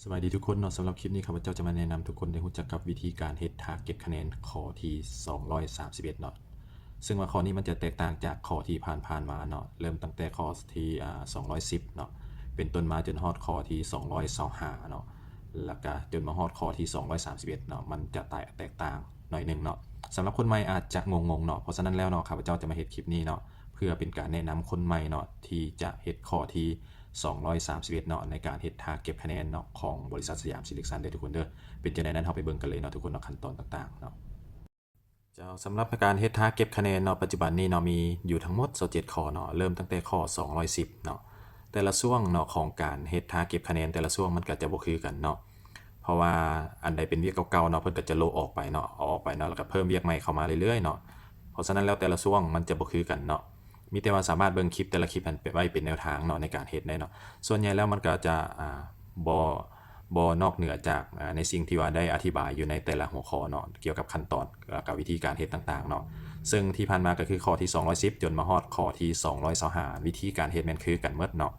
ສະບາຍດີທຸກຄົນເນາະ, ສຳລັບຄລິບນີ້ຂ້າພະເຈົ້າຈະມາແນະນຳທຸກຄົນໄດ້ຮູ້ຈັກກັບວິທີການເຮັດທາເກັບຄະແນນຂໍ້ທີສອງຮ້ອຍສາມສິບເອັດເນາະ, ເຊິ່ງວ່າຂໍ້ນີ້ມັນຈະແຕກຕ່າງຈາກຂໍ້ທີ່ຜ່ານໆມາເນາະ, ເລີ່ມຕັ້ງແຕ່ຂໍ້ທີ່ ອາ ສອງຮ້ອຍສິບເນາະ ເປັນຕົ້ນມາຈົນຮອດຂໍ້ທີສອງຮ້ອຍຊາວຫ້າເນາະ, ແລ້ວກະຈົນມາຮອດຂໍ້ທີສອງຮ້ອຍສາມສິບເອັດເນາະ, ມັນຈະແຕກຕ່າງໜ້ອຍໜຶ່ງເນາະ. ສຳລັບຄົນໃໝ່ອາດຈະງົງໆເນາະ, ເພາະສະນັ້ນແລ້ວເນາະ ຂ້າພະເຈົ້າຈະມາເຮັດຄລິບນີ້ເນາະ ເພື່ອເປັນການແນະນຳຄົນໃໝ່ເນາະ ທີ່ຈະເຮັດຂໍ້ທີສອງຮ້ອຍສາມສິບເອັດເນາະ ໃນການເຮັດທ່າເກັບຄະແນນເນາະ ຂອງບໍລິສັດສະຫຍາມຊີເລັກຊັນເດີທຸກຄົນເດີ. ເປັນຈັ່ງໃດນັ້ນ ເຮົາໄປເບິ່ງກັນເລີຍເນາະທຸກຄົນເນາະ, ຂັ້ນຕອນຕ່າງໆເນາະ. ເຈົ້າ, ສຳລັບການເຮັດທ່າເກັບຄະແນນເນາະ ປັດຈຸບັນນີ້ເນາະ ມີຢູ່ທັງໝົດຊາວເຈັດຂໍ້ເນາະ, ເລີ່ມຕັ້ງແຕ່ຂໍ້ສອງຮ້ອຍສິບເນາະ. ແຕ່ລະຊ່ວງເນາະ ຂອງການເຮັດທ່າເກັບຄະແນນແຕ່ລະຊ່ວງມັນກໍຈະບໍ່ຄືກັນເນາະ. ເພາະວ່າອັນໃດເປັນວຽກເກົ່າໆເນາະ ເພິ່ນກໍຈະໂລະອອກໄປເນາະ, ເອົາອອກໄປເນາະ ແລ້ວກໍເພີ່ມວຽກໃໝ່ເຂົ້າມາເລື້ອຍໆເນາະ. ເພາະສະນັ້ນແລ້ວແຕ່ລະຊ່ວງມັນຈະບໍ່ຄືກັນເນາະ, ມີແຕ່ວ່າສາມາດເບິ່ງຄລິບແຕ່ລະຄລິບຫັ້ນໄປໄວ້ເປັນແນວທາງເນາະ ໃນການເຮັດໄດ້ເນາະ. ສ່ວນໃຫຍ່ແລ້ວມັນກໍຈະ ອາ ບໍ່ ບໍ່ນອກເໜືອຈາກ ອາ ໃນສິ່ງທີ່ວ່າໄດ້ອະທິບາຍຢູ່ໃນແຕ່ລະຫົວຂໍ້ເນາະ ກ່ຽວກັບຂັ້ນຕອນ ແລ້ວກໍວິທີການເຮັດຕ່າງໆເນາະ. ເຊິ່ງທີ່ຜ່ານມາກໍຄືຂໍ້ທີສອງຮ້ອຍສິບ ຈົນມາຮອດຂໍ້ທີສອງຮ້ອຍຊາວຫ້າ ວິທີການເຮັດແມ່ນຄືກັນໝົດເນາະ.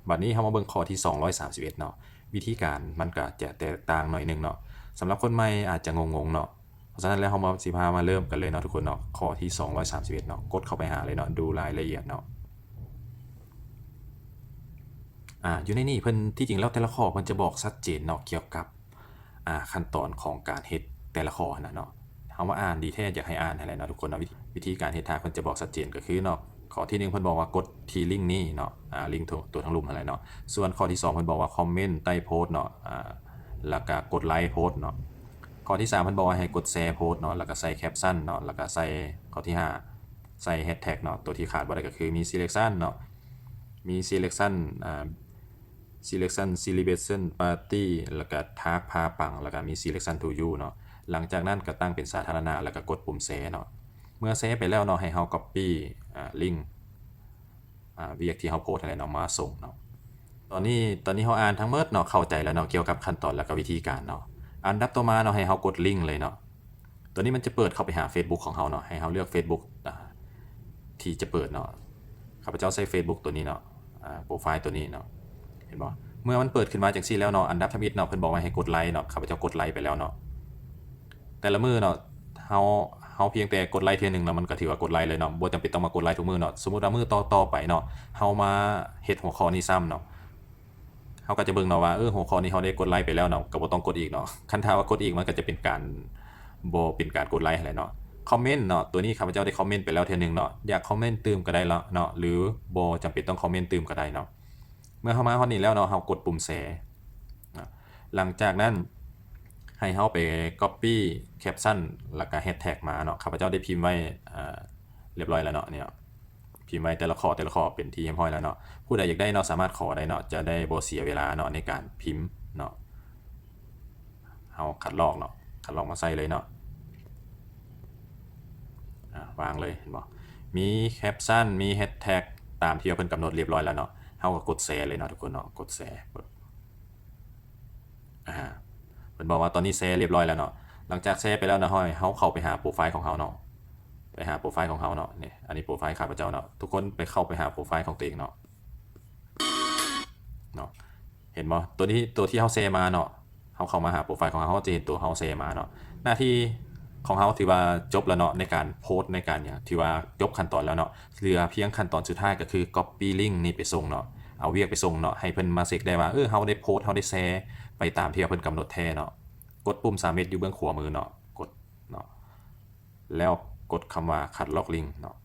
ບັດນີ້ເຮົາມາເບິ່ງຂໍ້ທີສອງຮ້ອຍສາມສິບເອັດເນາະ, ວິທີການມັນກໍຈະແຕກຕ່າງໜ້ອຍໜຶ່ງເນາະ. ສຳລັບຄົນໃໝ່ອາດຈະງົງໆເນາະ, ເພາະສະນັ້ນແລ້ວເຮົາມາ ຊິພາມາເລີ່ມກັນເລີຍເນາະທຸກຄົນເນາະ. ຂໍ້ທີສອງຮ້ອຍສາມສິບເອັດເນາະ, ກົດເຂົ້າໄປຫາເລີຍເນາະ, ດູລາຍລະອຽດເນາະ. ອາ ຢູ່ໃນນີ້ເພິ່ນ ທີ່ຈິງແລ້ວແຕ່ລະຂໍ້ເພິ່ນຈະບອກຊັດເຈນເນາະ ກ່ຽວກັບ ອາ ຂັ້ນຕອນຂອງການເຮັດແຕ່ລະຂໍ້ຫັ້ນນະເນາະ. ເຮົາມາອ່ານ ດີແທ້ຢາກໃຫ້ອ່ານຫັ້ນແຫຼະເນາະທຸກຄົນເນາະ. ວິທີ ວິທີການເຮັດຖ້າເພິ່ນຈະບອກຊັດເຈນກໍຄືເນາະ, ຂໍ້ທີໜຶ່ງເພິ່ນບອກວ່າກົດທີ່ລິ້ງນີ້ເນາະ, ອາ ລິ້ງໂຕ ໂຕທາງລຸ່ມຫັ້ນແຫຼະເນາະ. ສ່ວນຂໍ້ທີສອງເພິ່ນບອກວ່າຄອມເມັນໃຕ້ໂພສເນາະ, ອາ ແລ້ວກະກົດໄລໂພສເນາະ. ຂໍ້ທີສາມເພິ່ນບອກວ່າໃຫ້ກົດແຊໂພສເນາະ, ແລ້ວກະໃສ່ແຄັບຊັນເນາະ, ແລ້ວກະໃສ່ ຂໍ້ທີຫ້າ ໃສ່ແຮັດແທັກເນາະ. ໂຕທີ່ຂາດບໍ່ໄດ້ກໍຄືມີຊີເລັກຊັນເນາະ, ມີຊີເລັກຊັນ ອາ Selection Celebration Party ແລ້ວກະ Tag ພາປັງ ແລ້ວກະມີ Selection to You ເນາະ. ຫຼັງຈາກນັ້ນກະຕັ້ງເປັນສາທາລະນະ ແລ້ວກະກົດປຸ່ມ Share ເນາະ. ເມື່ອ Share ໄປແລ້ວເນາະ ໃຫ້ເຮົາ Copy ອາ ລິ້ງ ອາ ວຽກທີ່ເຮົາໂພສຫັ້ນແຫຼະເນາະ ມາສົ່ງເນາະ. ຕອນນີ້ ຕອນນີ້ເຮົາອ່ານທັງໝົດເນາະ ເຂົ້າໃຈແລ້ວເນາະ ກ່ຽວກັບຂັ້ນຕອນ ແລ້ວກະວິທີການເນາະ. ອັນດັບຕໍ່ມາເນາະ ໃຫ້ເຮົາກົດລິ້ງເລີຍເນາະ. ຕົວນີ້ມັນຈະເປີດເຂົ້າໄປຫາ Facebook ຂອງເຮົາເນາະ, ໃຫ້ເຮົາເລືອກ Facebook ອາ ທີ່ຈະເປີດເນາະ. ຂ້າພະເຈົ້າໃຊ້ Facebook ຕົວນີ້ເນາະ, ອາ ໂປຣໄຟລ໌ຕົວນີ້ເນາະ, ເຫັນບໍ່? ເມື່ອມັນເປີດຂຶ້ນມາຈັ່ງຊີ້ແລ້ວເນາະ, ອັນດັບທຳອິດເນາະ ເພິ່ນບອກວ່າໃຫ້ກົດໄລເນາະ, ຂ້າພະເຈົ້າກົດໄລໄປແລ້ວເນາະ. ແຕ່ລະມື້ເນາະ ເຮົາ ເຮົາພຽງແຕ່ກົດໄລເທື່ອໜຶ່ງເນາະ ມັນກໍຖືວ່າກົດໄລເລີຍເນາະ, ບໍ່ຈຳເປັນຕ້ອງມາກົດໄລທຸກມື້ເນາະ. ສົມມຸດວ່າມື້ຕໍ່ໆໄປເນາະ ເຮົາມາເຮັດຫົວຂໍ້ນີ້ຊ້ຳເນາະ, ເຮົາກໍຈະເບິ່ງເນາະວ່າ ເອີ ຫົວຂໍ້ນີ້ເຮົາໄດ້ກົດໄລໄປແລ້ວເນາະ, ກໍບໍ່ຕ້ອງກົດອີກເນາະ. ຄັນຖ້າວ່າກົດອີກ ມັນກໍຈະເປັນການ ບໍ່ເປັນການກົດໄລຫັ້ນແຫຼະເນາະ. ຄອມເມັນເນາະ, ຕົວນີ້ຂ້າພະເຈົ້າໄດ້ຄອມເມັນໄປແລ້ວເທື່ອໜຶ່ງເນາະ, ຢາກຄອມເມັນຕື່ມກໍໄດ້ເນາະ ຫຼື ບໍ່ຈຳເປັນຕ້ອງຄອມເມັນຕື່ມກໍໄດ້ເນາະ. ເມື່ອເຮົາມາຮອດນີ້ແລ້ວເນາະ ເຮົາກົດປຸ່ມ Share ເນາະ. ຫຼັງຈາກນັ້ນໃຫ້ເຮົາໄປ Copy Caption ແລ້ວກະ Hashtag ມາເນາະ, ຂ້າພະເຈົ້າໄດ້ພິມໄວ້ ອາ ລຽບຮ້ອຍແລ້ວເນາະ, ນີ້ເນາະ ພິມໄວ້ແຕ່ລະຂໍ້ ແຕ່ລະຂໍ້ເປັນທີ່ຮຽບຮ້ອຍແລ້ວເນາະ. ຜູ້ໃດຢາກໄດ້ເນາະ ສາມາດຂໍໄດ້ເນາະ, ຈະໄດ້ບໍ່ເສຍເວລາເນາະ ໃນການພິມເນາະ. ເຮົາຄັດລອກເນາະ, ຄັດລອກມາໃສ່ເລີຍເນາະ. ອາ ວາງເລີຍ ເຫັນບໍ່? ມີ Caption ມີ Hashtag ຕາມທີ່ວ່າເພິ່ນກຳນົດລຽບຮ້ອຍແລ້ວເນາະ. ເຮົາກໍກົດ Share ເລີຍເນາະທຸກຄົນເນາະ, ກົດ Share ປຶບ ອາ ເພິ່ນບອກວ່າຕອນນີ້ Share ລຽບຮ້ອຍແລ້ວເນາະ. ຫຼັງຈາກ Share ໄປແລ້ວເນາະ ເຮົາ ເຮົາເຂົ້າໄປຫາໂປຣໄຟລ໌ຂອງເຮົາເນາະ, ໄປຫາໂປຣໄຟລ໌ຂອງເຮົາເນາະ. ນີ້ ອັນນີ້ໂປຣໄຟລ໌ຂ້າພະເຈົ້າເນາະ, ທຸກຄົນໄປເຂົ້າໄປຫາໂປຣໄຟລ໌ຂອງຕົວເອງເນາະ. ເນາະ ເຫັນບໍ່? ຕົວທີ່ ຕົວທີ່ເຮົາ Share ມາເນາະ, ເຮົາເຂົ້າມາຫາໂປຣໄຟລ໌ຂອງເຮົາ ເຮົາຈະເຫັນຕົວເຮົາ Share ມາເນາະ. ໜ້າທີ່ຂອງເຮົາຖືວ່າຈົບແລ້ວເນາະ ໃນການໂພສ ໃນການຫຍັງ ຖືວ່າຈົບຂັ້ນຕອນແລ້ວເນາະ. ເຫຼືອພຽງຂັ້ນຕອນສຸດທ້າຍກໍຄື Copy Link ນີ້ໄປສົ່ງເນາະ, ເອົາວຽກໄປສົ່ງເນາະ ໃຫ້ເພິ່ນມາເຊັກໄດ້ວ່າ ເອີ ເຮົາໄດ້ໂພສ ເຮົາໄດ້ Share ໄປຕາມທີ່ວ່າເພິ່ນກຳນົດແທ້ເນາະ. ກົດປຸ່ມສາມເມັດຢູ່ເບື້ອງຂວາມືເນາະ, ກົດເນາະ ແລ້ວກົດຄຳວ່າ Cut Log Link ເນາະ.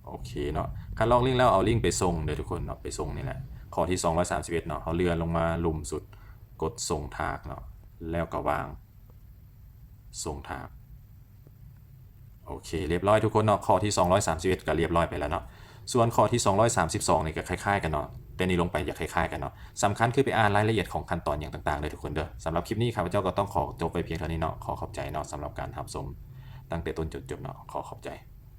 ໂອເຄເນາະ, Cut Log Link ແລ້ວເອົາລິ້ງໄປສົ່ງເດີທຸກຄົນເນາະ, ໄປສົ່ງນີ້ແຫຼະ. ຂໍ້ທີສອງຮ້ອຍສາມສິບເອັດເນາະ, ເຮົາເລື່ອນລົງມາລຸ່ມສຸດ ກົດສົ່ງທາກເນາະ, ແລ້ວກໍວາງສົ່ງທາກ. ໂອເຄ ລຽບຮ້ອຍທຸກຄົນເນາະ, ຂໍ້ທີສອງຮ້ອຍສາມສິບເອັດກໍລຽບຮ້ອຍໄປແລ້ວເນາະ. ສ່ວນຂໍ້ທີສອງຮ້ອຍສາມສິບສອງນີ້ກໍຄ້າຍໆກັນເນາະ, ແຕ່ນີ້ລົງໄປຈະຄ້າຍໆກັນເນາະ. ສຳຄັນຄືໄປອ່ານລາຍລະອຽດຂອງຂັ້ນຕອນຫຍັງຕ່າງໆເດີທຸກຄົນເດີ. ສຳລັບຄລິບນີ້ຂ້າພະເຈົ້າກໍຕ້ອງຂໍຈົບໄວ້ພຽງເທົ່ານີ້ເນາະ. ຂໍຂອບໃຈເນາະ ສຳລັບການຮັບຊົມຕັ້ງແຕ່ຕົ້ນຈົນຈົບເນາະ. ຂໍຂອບໃຈ.